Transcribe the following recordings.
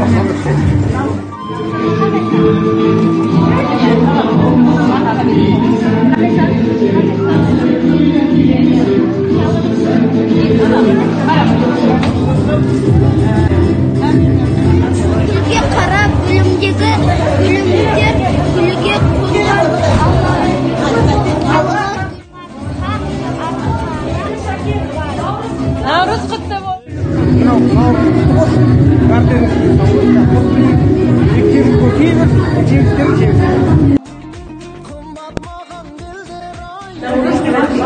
Гүлге қарап гүлімдегі гүлімдер гүлге қонған алма. Наурыз құтты болсын. Мынау наурыз құтты болсын. Бәріңізге тілектеріңіз көкейі берсін, жемістеріңіз жеміс. Наурыз құтты болсын.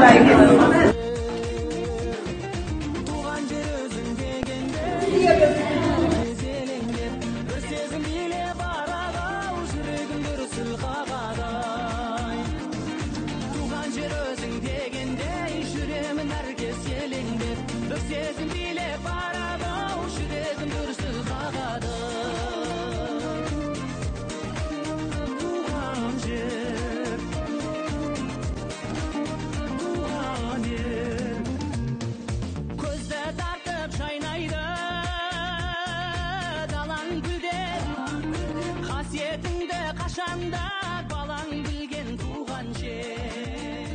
Қашанда балаң білген туған жер,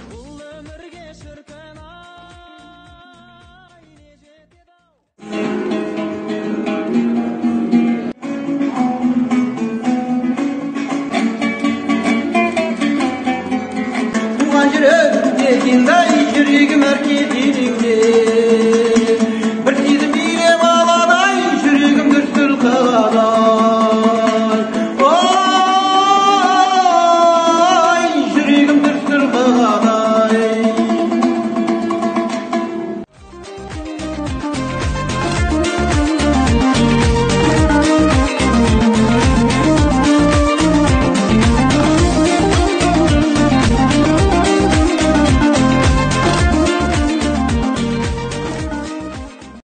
бұл өмірге шіркін ай не жетеді ау. Туған жер өзің дегенде жүрегім әркез